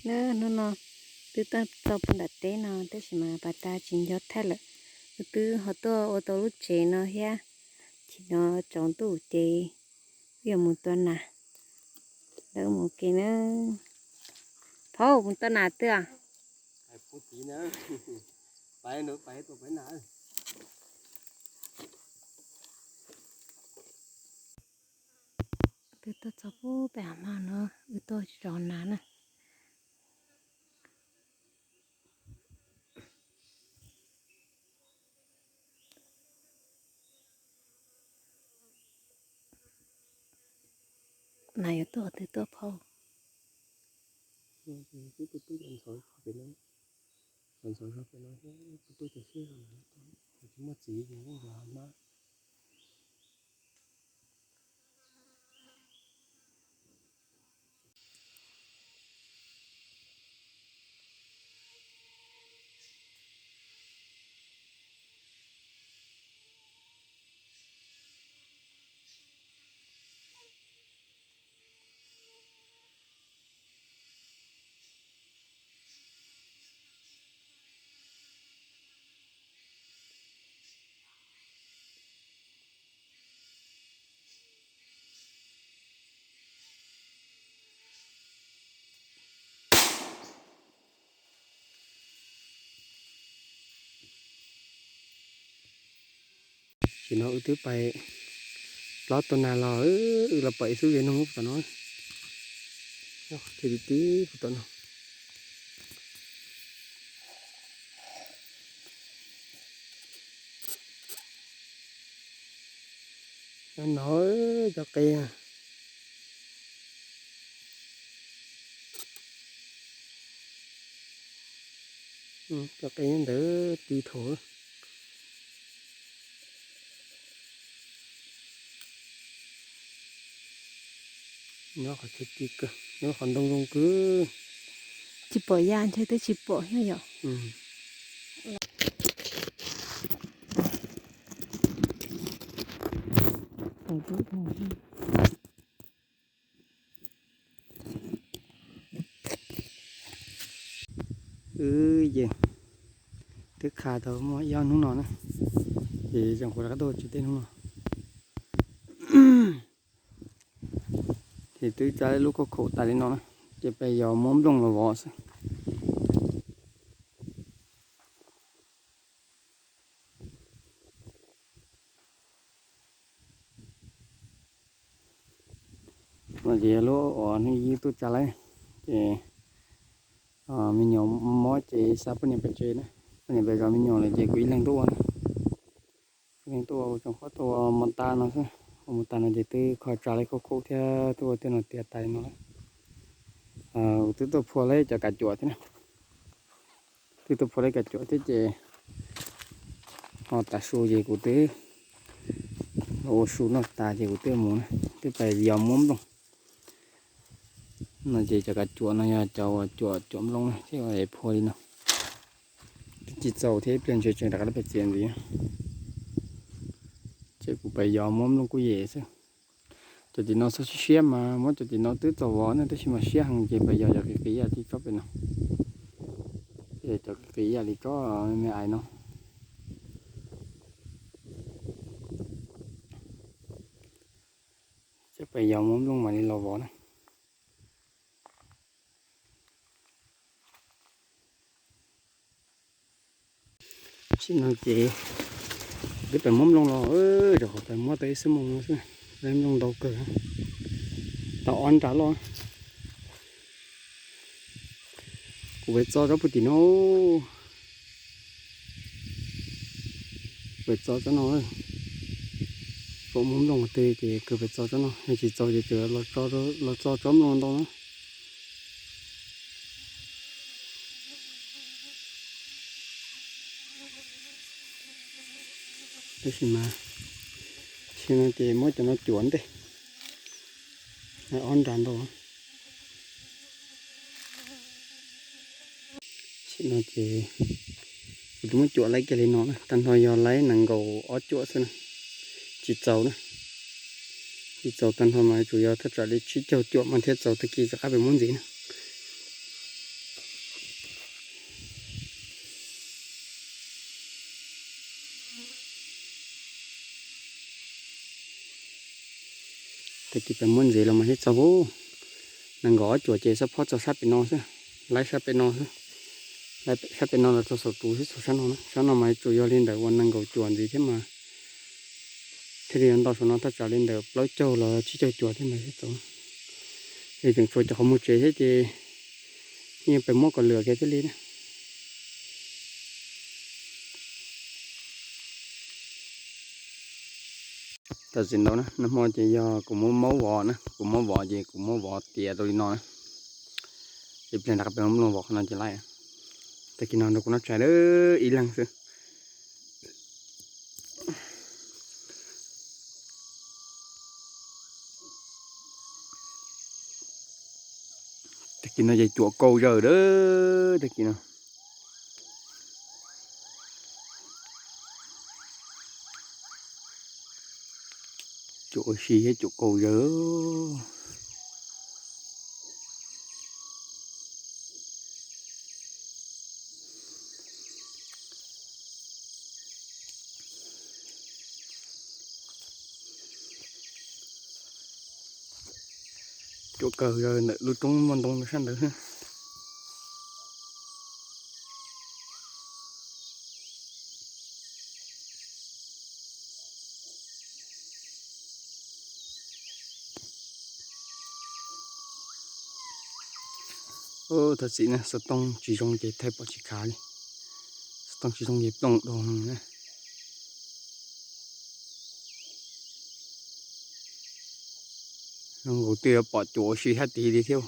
Hnub no twb tuaj txog puag nram teb no tab sis mas pas tas tsis nco thaij lawm. Wb twb ho tuaj ua tau lub tsev no thiab, chim no tsaus ntuj ces wb yuav mus tua nas. Lawv mus ua ke na. Phauj, mus tua nas twg? Twb tuaj txog puag pem hav no, wb tuaj tsis tau nas na. Nas yuav tuaj qhov twg tuaj phauj? Tam sim no wb twb pais plaub tua nas los, wb los pom ib xub ze noog tom no, qhov chaw tib tib puag tom no. No cov qe, cov qe nyob ntawd ti thaum. Nyob qhov chaw ti kawg, nyob qhov ntoo zoo kawg. Tsis pom yam ntshe twb tsis pom thiab yom. Wb ces twb kha tau muaj ib ob hnub no na, ces tseem kuv rov qab tuaj tsev teb hnub no. Ces twb tsa lub khaub khaum tas li no na, ces peb yog muab nplooj los vov xwb. No ces yog lub uas hnub ib tuaj tsa lawm, ces me nyuam mob ces xa poj niam pem tsev na, poj niam pem zov me nyuam lawm ces kuv ib leeg tuaj ua na. Kuv ib leeg tuaj ua, kuv tseem qhuav tuaj ua mos tas no xwb, ua mos tas no ces twb kho tsa li khaub khaum thiab twb ua tej no tiav tas li no lawm. Kuv twb tuaj phua lawm cov kav cuam thiab na. Twb tuaj phua lawm kav cuam thiab ces ho tav su ces kuv twb los ua su noj tas ces kuv twb mus na, twb pais yos muab nplooj. No ces cov kav cuam no yog cov uas cuam cuam nplooj na, ces phua li no. Twb tsis txaus thiab, ib pliag ntshe tseem rov qab pem txiav ntxiv. Ces kuv pais yos muab nplooj kuj yem xwb. Cov tim no xyov siab siab mas muab cov tim no twb txaus vov na, tab sis mas siab heev ces pais yos cov qis qis ib yam li tsob pem no. Ces cov qis qis ib yam li tsob me me ais no. Ces pais yos muab nplooj mam li los vov na. Tam sim no ces twb pais muab nplooj los, rau qhov pais muab tau ib xuab moos no xwb, lawv nplooj ntau kawg, tau ob nra loj. Kuv pais txo tsob puag tim no, pais txo tsob no, pom muab nplooj qhov twg ces kawg pais txo tsob no, yog tsis txaus ces tsuas los txo tsob nplooj ntau na. Tab sis mas tam sim no ces muab cov no cuam ntej, ob nra ntau. Tam sim no ces kuv twb muab cuam laib kiag li no na, tag nrho yog laib nees nkaum ob cuam xwb na, tsis txaus na. Tsis txaus, tag nrho mas tsuas yog thaj tsam li tsib caug cuam mas thiaj txaus, tag kis rov qab pem muab ntxiv na. Tag kis peb muab ntsev los mas thiaj txaus. Nees nkaum ob cuam ces xab phob txog sab pem no xwb, laib sab pem no xwb, laib sab pem no los txog saum tus xwb, txog sab no na. Sab no mas tsuas yog li ntawm uas nees nkaum cuam ntxiv thiab mas thiaj li yuav nto saum no thaj tsam li ntawm plaub caug los tsib caug cuam thiab mas thiaj txaus. Ces tseem tshuav cov qhov muag tsev thiab ces yeej peb muab kom lwm kiag thiaj li na. Tam sim ntawd na, nag hmo ces yog kuv muab maub vov na, kuv muab vov ces kuv muab vov tiav rau li no na. Ces pliag nrad peb muab mloog vov qhov no ces laij. Tag kis no nrog kuv noj tshais ib leeg xwb. Tag kis no ces cuam kaus zaws lawm, tag kis no. Cuam ua si thiab cuam kaus zaws. Cuam kawg zaws ntawm lub roob muaj ntoo sab ntawd. Thov txim na, xov tooj tsis zoo ces thaij pom tsis khav li. Xov tooj tsis zoo ces plooj dua na. Zoo nkaus twb yuav pom cuam ua si sab tid li thiab.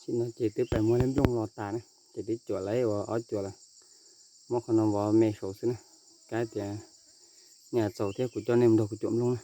Tam sim no ces twb pais muab lub nplooj los tas na, ces twb cuam lawm ua ob cuam lawm. Muab qhov no vov me saud xwb na, kab tias nej txaus thiab kuv coj nej mus nrog kuv cuam nplooj na.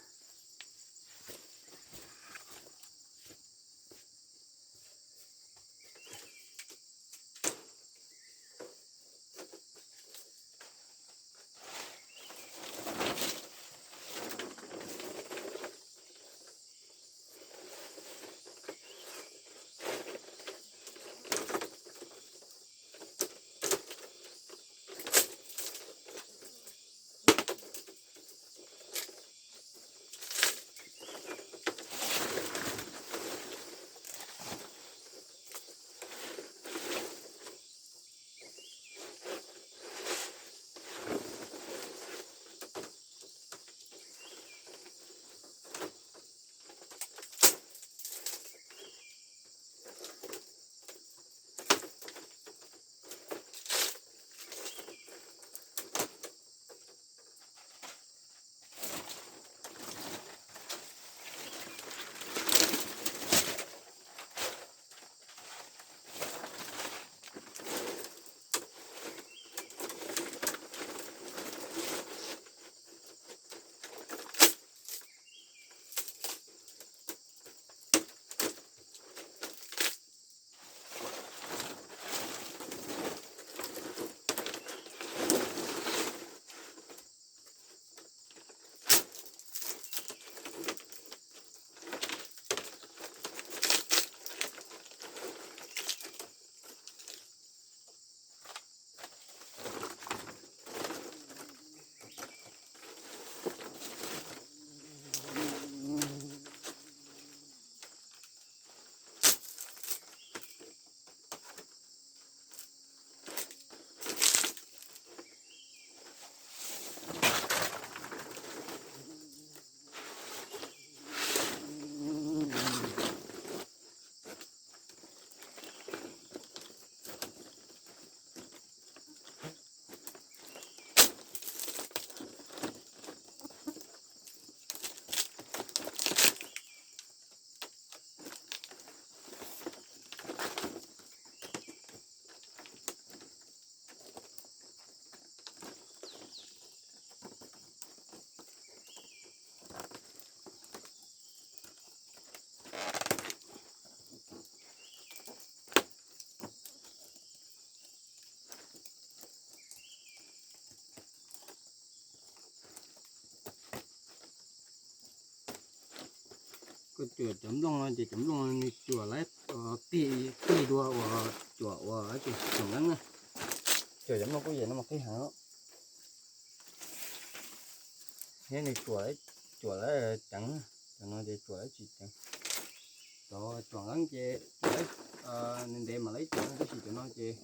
Cov nplooj no ces cov nplooj nws cuam lawv qig, qig dua uas cuam uas tsuam nqeeb na. Cuam cov nplooj kuj yam no mas qig heev. Thiab nws cuam, cuam lawv ceev, cov no ces cuam lawv tsis ceev. Cov tsuam nqeeb ces ntev ntev mas lawv cuam, tab sis cov no ces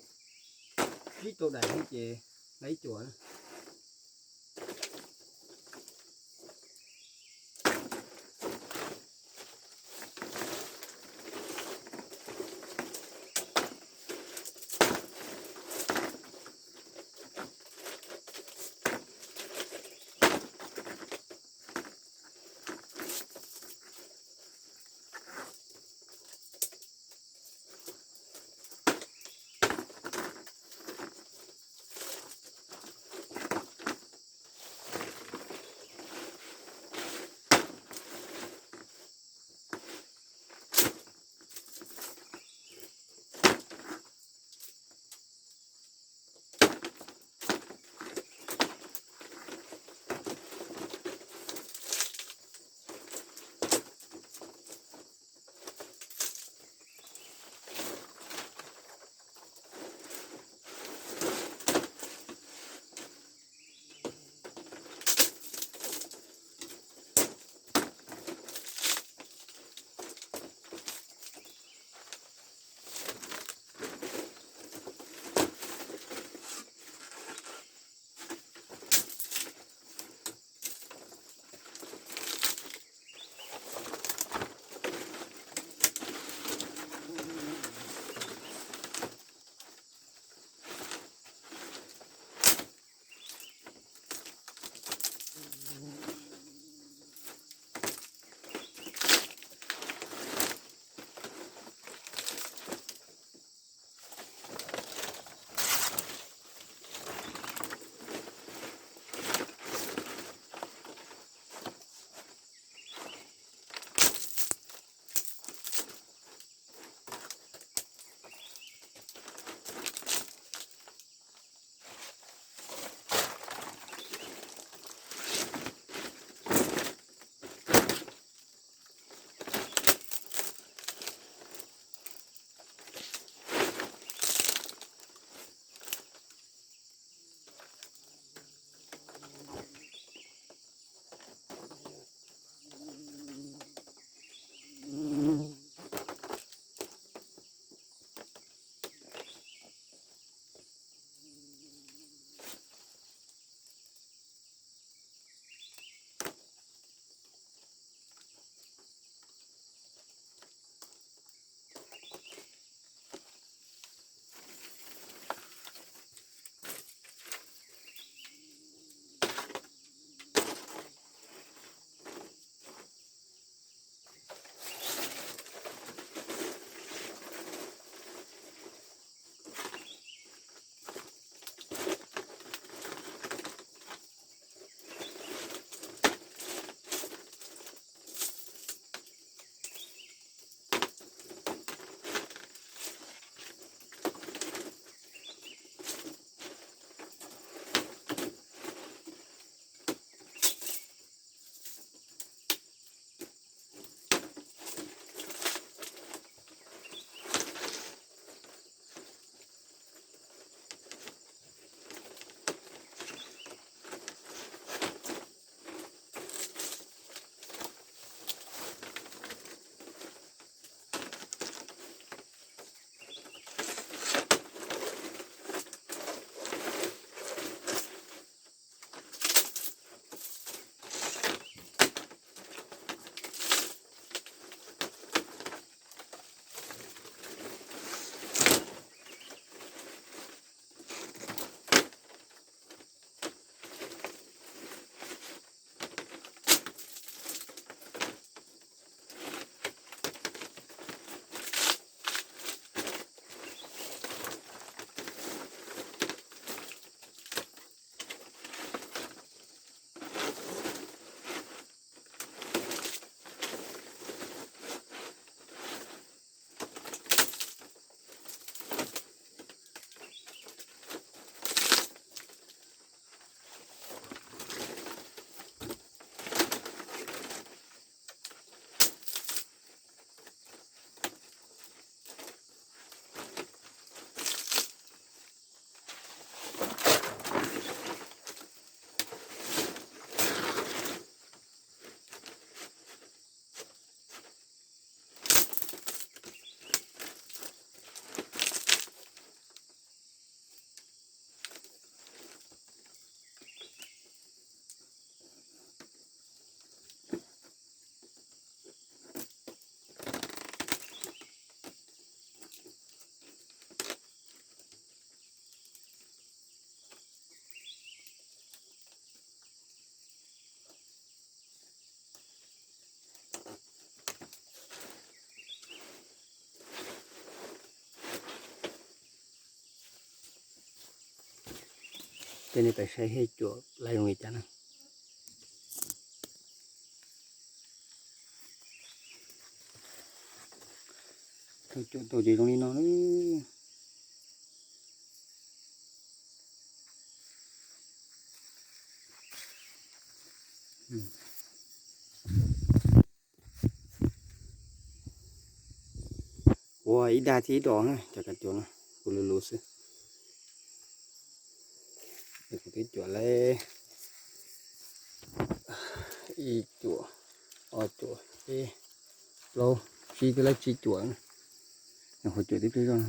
sib tau daim ces lawv cuam. Coj nej pais saib thiab cuam laiv zoo li cas na. Thaum cuam tau ces zoo li no. Ua ib dag thiab ib dos na, cov kav cuam no, kuv lus lus xwb. Kuv twb cuam lawm ib cuam, ob cuam, peb, plaub, tsib, twb lawm tsib cuam. Yog qhuav cuam tib pliag zog,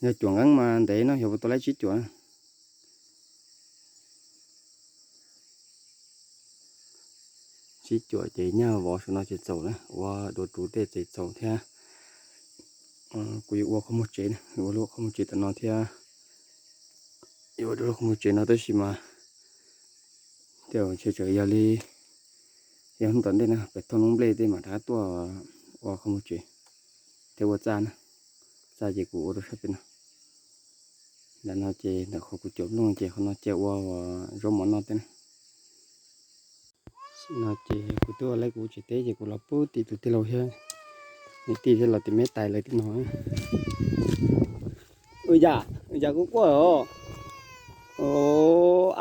yog cuam nqeeb mas ntev no yog puas tau lawm tsib cuam. Tsib cuam ces nyaj vov saum no ces txaus na, ua dua rau tej txaus thiab. Kuv yuav ua qhov muag tsev, yuav ua lub qhov muag tsev tom no thiab. Yuav ua dua lub qhov muag tsev no tab sis mas tej zaum ntshe tseem yog li, yog hnub tom ntej na pem thauj noob nplej tej mam rov qab tuaj ua qhov muag tsev thiab ua txaj na. Txaj ces kuv ua rau sab pem no. Ntawm no ces ntawm qhov kuv cuam nplooj ces qhov no cia ua zaub mov noj tej na. No ces kuv twb ua lawm kuv tsev teb ces kuv los pub tim tus tij laug thiab, niam tij thiab los tim me tais lawv tim no. Ua cas, ua cas kuv quaj os?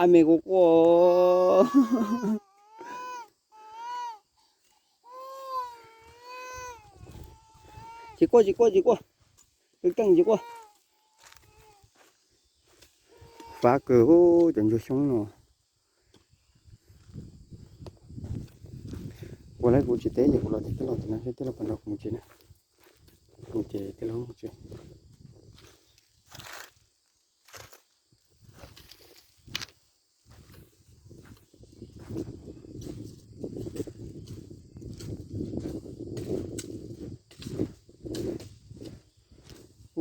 Ab me kuv quaj. Tsis quaj, tsis quaj, tsis quaj. Keej tsis quaj. Fab kawg cov ntsuag xyoob no. Ua lawm kuv tsev teb ces kuv los tim tij laug tim no seb tij laug puas nrog kuv mus tsev na. Mus ces tij laug mus tsev.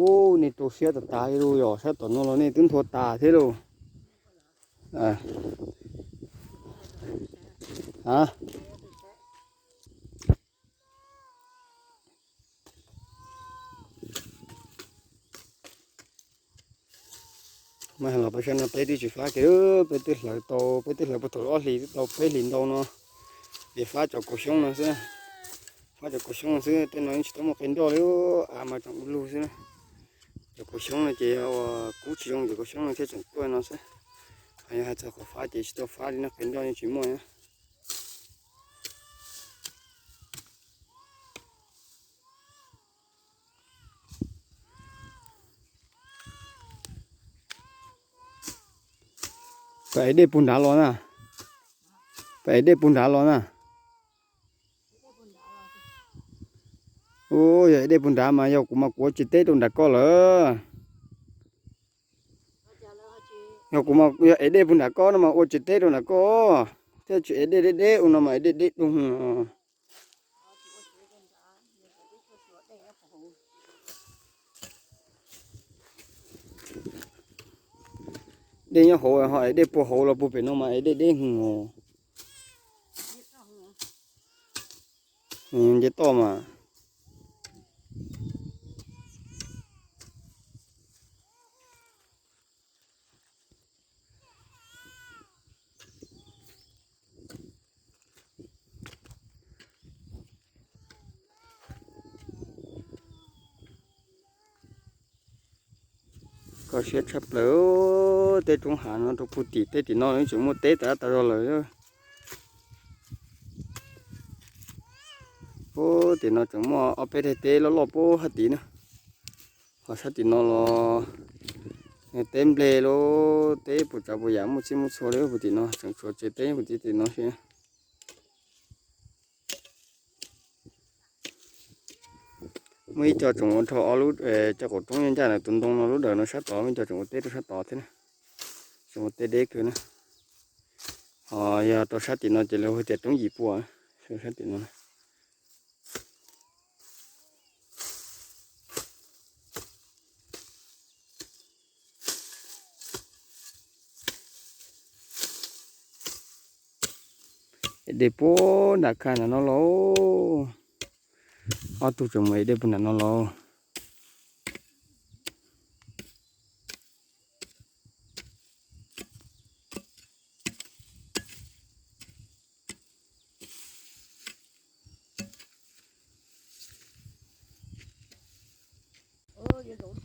Ub, nej rau siab tas tas li lauj, yog sab tom no los nej twb nthua tas thiab lauj. Mas los peb sab no peb twb tsis fab kiag, peb twb hlawv tau, peb twb hlawv puag thaum ob hlis twb tau peb hlis ntau no, es fab cov kaus xyoob no xwb. Fab cov kaus xyoob no xwb, tej no yeej tsis tau muaj qe nroj li, av mas tseem du lug xwb na. Cov kaus xyoob no ces yog uas kub tsis zoo cov kaus xyoob no thiaj tseem tuaj no xwb. Ho yog hais txog qhov fab ces tsis tau fab li na, qe nroj yeej tsis muaj na. Pab ev dej puag nrad los na. Pab ev dej puag nrad los na. Ub, yog ev dej puag nrad mas yog kuv mas kuv ua tsev teb rau nram koj lawm. Yog kuv mas yog ev dej puag nram koj no mas ua tsev teb rau nram koj, thiaj tsis ev dej deb deb ua no mas ev dej deb dub. Dej nyob hauv ho ev dej puag hauv los puag pem no mas ev dej deb hwv. Nce toj mas. Kho siab tshaj plaws, tej roob hav no rau puag tim tej tim no tseem muaj teb tas tas zog lawm. Puag tim no tseem muaj ob peb daim teb loj loj puag hab tid na. Ho sab tim no los teb nplej lauj, teb puas tsav puas yam muaj txhij muaj txhua li, puag tim no tseem tshuav tsev teb puag tim tim no xwb. Muaj ib co tseem ua rau ob lub, cov qaum roob ncaj ntawm tus ntoo no lub dawm no sab tod, muaj ib co tseem ua teb rau sab tod thiab na. Tseem ua teb deb kawg na. Ho yog rau sab tim no ces lawv hu tias roob yim pua, sab tim no. Ev dej puag nram khaj nram no los. Ob tug tseem mus ev dej puag nram no los.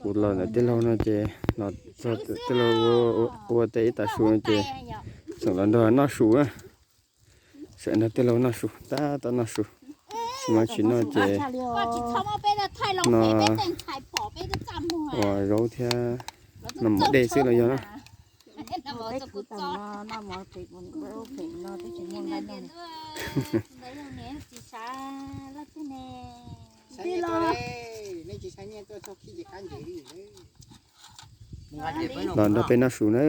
Kuv los ntawm tij laug no ces los txog tij laug ua teb ib tag su no ces tseem los nrog noj su na. Tseem nrog tij laug noj su, tab tom noj su. Tsis mas tsis noj ces no ua zaub thiab no mus dej xwb los yog na. Los nrog peb noj su na.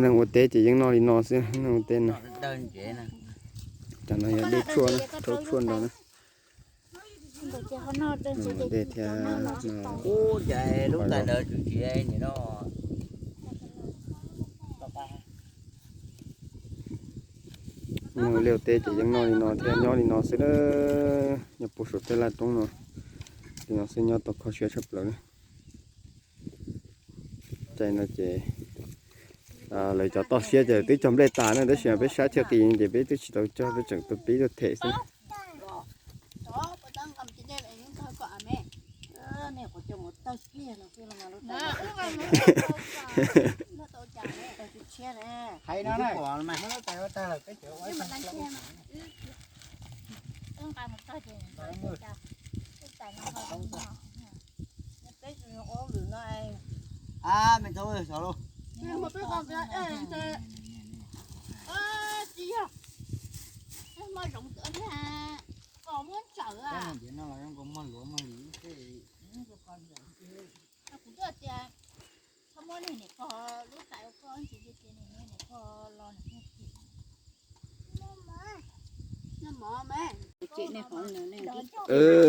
Neeg ua teb ces yeej noj li no xwb, neeg ua teb no. Cov no yog dej tshuaj na, rhaub tshuaj nrog na. Dej thiab no. Neeg ua liaj teb ces yeej noj li no thiab nyob li no xwb na. Nyob puag saum tej laj roob no, li no xwb nyob tau kho siab tshaj plaws na. Caij no ces lawv cov toj siab ces twb cog nplej tas na, tab sis peb sab chaw qis ces peb twb tsis tau cog, peb tseem tuaj pib tuaj them xwb.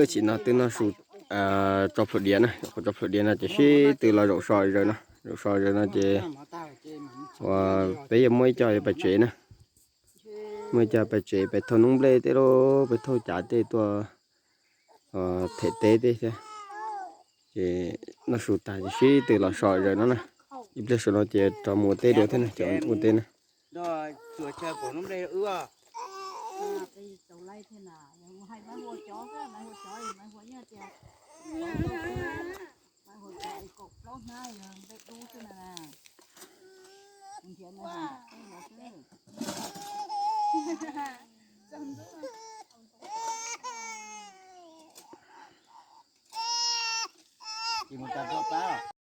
Tsim no twb noj su tso plhuav diav na, tso plhuav diav no ces sib tw los zaum so zaws no, zaum so zaws no ces uas peb yuav muaj ib co yuav pais tsev na. Muaj ib co pais tsev, pais thauj noob nplej tej lub, pais thauj cav tej tuaj them teb tej thiab. Ces noj su tag ces sib tw los so zaws no na. Ib pliag saum no ces rov mus ua teb dua thiab na, cov ua teb na.